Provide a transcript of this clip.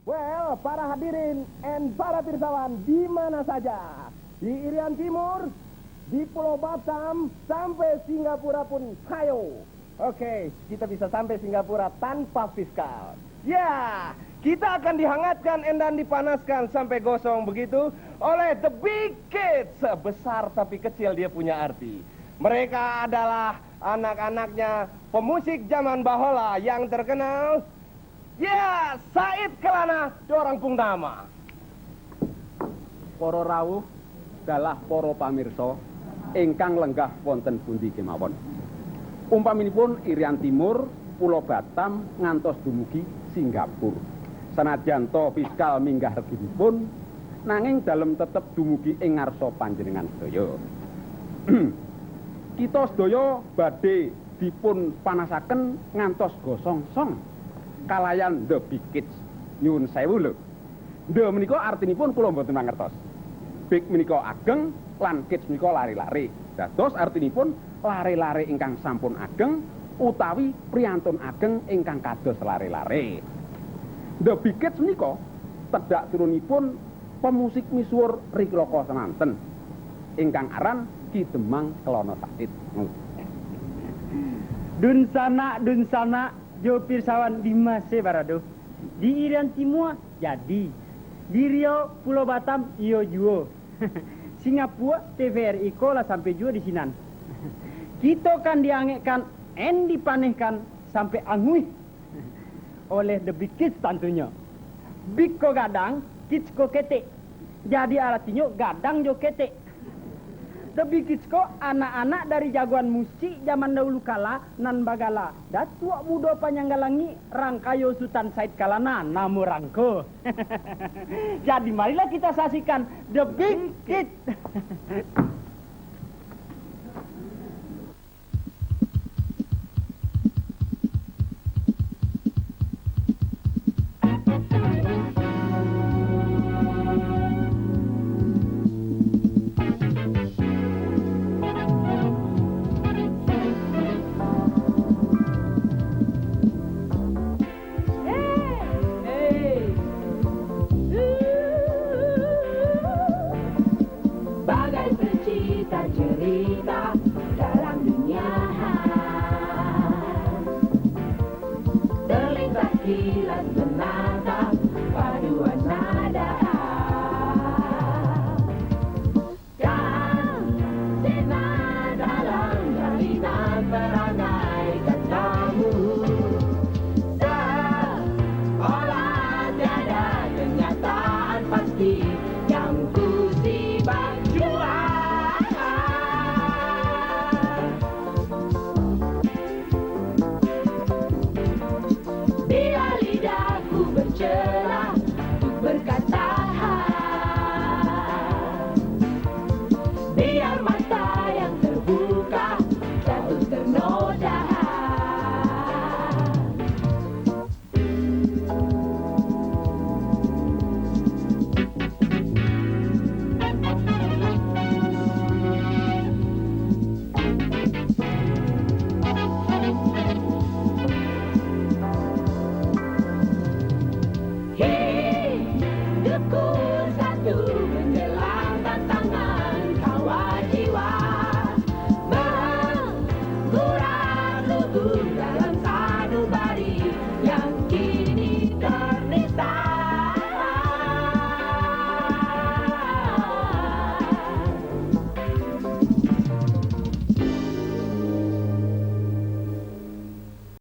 Well, para hadirin and para pirsawan di mana saja, di Irian Timur, di Pulau Batam, sampai Singapura pun, hayo. Oke, kita bisa sampai Singapura tanpa fiskal. Ya, kita akan dihangatkan dan dipanaskan sampai gosong begitu oleh The Big Kids. Besar tapi kecil dia punya arti. Mereka adalah anak-anaknya pemusik zaman bahola yang terkenal. Ya, Said Kelana, dorang Pungtama. Para rawuh dalah para pamirsa ingkang lenggah wonten pundi kemawon. Umpaminipun Irian Timur, Pulau Batam ngantos dumugi Singapura. Sanajan to fiskal minggah reginipun, nanging dalem tetep dumugi ing ngarsa panjenengan sedaya. Kita sedaya badhe dipun panasaken ngantos gosong-song kalayan The Big Kids. Nyuwun sewu lho. The menika artinipun kula mboten mangertos. Big menika ageng lan kids menika lare-lare. Dados artinipun lare-lare ingkang sampun ageng utawi priyantun ageng ingkang kados lare-lare. The Big Kids menika tedhak turunipun pemusik misuwur riklaka semanten ingkang aran Ki Demang Kelana Said. Dun sana jo pirsawan Dimas barado. Di Irian Timur jadi, di Riau Pulau Batam iyo juo. Singapura TVRI kola sampai juo di sinan. Kita kan diangekkan en dipanehkan sampai anguih oleh The Big Kids tentunya. Big ko gadang, kids ko ketek. Jadi artinya gadang jo ketek. The Big Kids ko anak-anak dari jagoan musik zaman dahulu kala nan bagala. Datuk muda Panyanggalangi Rangkayo Sultan Said Kalana namo Rangko. Jadi marilah kita saksikan The Big Kids. Cerita dalam dunia terlintas kilas menatap paduan nada dan sena dalam jalinan perangai kacamu seolah tiada kenyataan pasti yang ku sibak jua. Bila lidahku bercelah